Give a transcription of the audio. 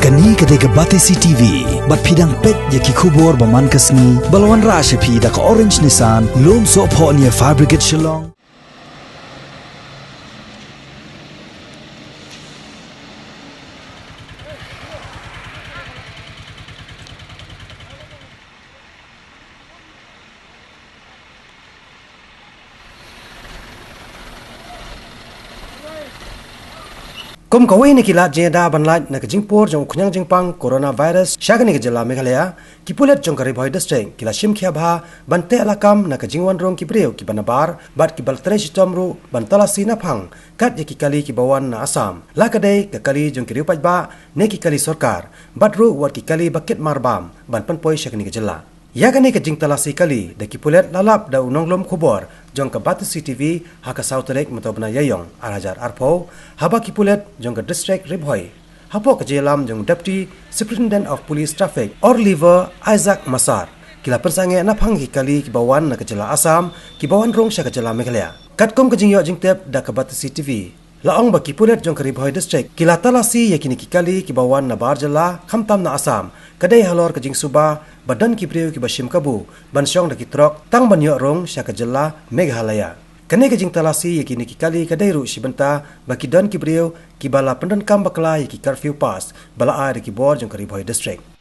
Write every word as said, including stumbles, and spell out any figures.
Kane ka dei ka Batesi T V, bad phi dang peit ïa ki khubor ba man ka sngi, ba la wanrah sha phi da ka Orange Nissan, Lumsohphoh near Fire Brigade Shillong. Kum kawei na ki lad jingïada ban lait na ka jingpur jong u khñiang jingpang coronavirus sha kane ka jylla Meghalaya, ki pulit jong ka Ri Bhoi District ki la shim khia bha ban teh lakam na ka jingwan rung ki briew kiba nabar bad kiba la trei shitom ruh ban talasi naphang kat ïa ki kali kiba wan na Assam, la ka dei ka kali jong ki riew paidbah ne ki kali sorkar, bad ruh wat ki kali ba kit marbam ban pynpoi sha kane ka jylla. Ïa kane ka jingtalasi kali da ki pulit la lap da u nonglum khubor jong ka Batesi T V ha ka saw tarik mynta u bnai Ïaïong ar hajar arphew, haba ki pulit jong ka District Ri Bhoi, hapoh ka jingïalam jong u Deputy Superintendent of Police Traffic Oliver Isaac Massar, ki la pynsangeh naphang ki kali kiba wan na ka jylla Assam, kiba wan rung sha ka jylla Meghalaya. Katkum ka jingïoh jingtip da ka Batesi T V, la ong ba ki pulit jong ka Ri Bhoi District ki la talasi ïa kine ki kali kiba wan nabar jylla khamtam na Assam, ka dei halor ka jingsuba ba don ki briew kiba shim kabu ban shong da ki trok tang ban ïoh rung sha ka jylla Meghalaya. Kane ka jingtalasi ïa kine ki kali ka dei ruh shi bynta ba ki don ki briew kiba la pyndonkam bakla ïa ki curfew pass ba la ai da ki bor jong ka Ri Bhoi District.